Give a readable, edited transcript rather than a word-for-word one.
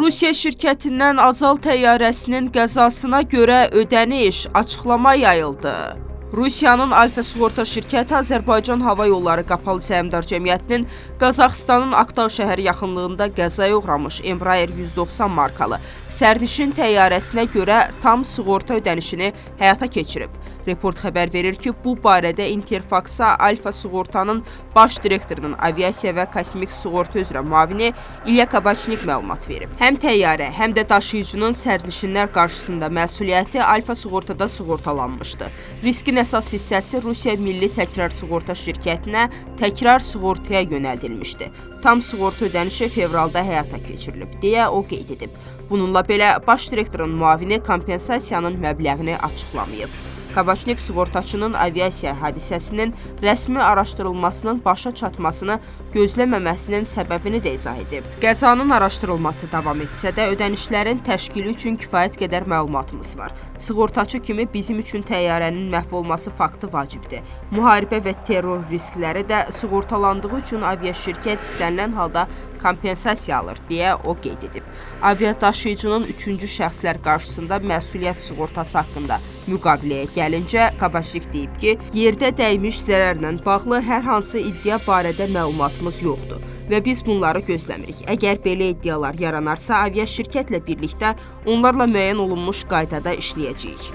Rusiya şirkətindən Azal təyyarəsinin qəzasına görə ödəniş açıqlama yayıldı. Rusiyanın Alfa Sığorta şirkəti Azərbaycan Hava Yolları Qapalı Səhmdar Cəmiyyətinin Qazaxıstanın Aktau şəhəri yaxınlığında qəzaya uğramış Embraer 190 markalı sərnişin təyyarəsinə görə tam sığorta ödənişini həyata keçirib. Report xəbər verir ki, bu barədə Interfax-a Alfa Sığortanın baş direktorunun aviasiya və kosmik sığorta üzrə müavini İlya Kabaçnik məlumat verib. Həm təyyarə, həm də daşıyıcının sərnişinlər qarşısında məsuliyyəti Alfa Sığortada sığortalanmışdı. Riskin əsas hissəsi Rusiya Milli Təkrar Sığorta şirkətinə təkrar sığortaya yönəldilmişdi. Tam sığorta ödənişi fevralda həyata keçirilib, deyə o qeyd edib. Bununla belə baş direktorun müavini kompensasiyanın məbləğini açıqlamayıb. Kabaçnik sığortaçının aviasiya hadisəsinin rəsmi araşdırılmasının başa çatmasını gözləməməsinin səbəbini də izah edib. Qəzanın araşdırılması davam etsə də ödənişlərin təşkili üçün kifayət qədər məlumatımız var. Sığortaçı kimi bizim üçün təyyarənin məhv olması faktı vacibdir. Müharibə və terror riskləri də sığortalandığı üçün aviaşirkət istənilən halda kompensasiya alır, deyə o qeyd edib. Aviadaşıyıcının üçüncü şəxslər qarşısında məsuliyyət sığortası haqqında müqaviləyə gəlincə, Kabaçnik deyib ki, yerdə dəymiş zərərlə bağlı hər hansı iddia barədə məlumatımız yoxdur və biz bunları gözləmirik. Əgər belə iddialar yaranarsa, aviaşirkətlə birlikdə onlarla müəyyən olunmuş qaydada işləyəcəyik.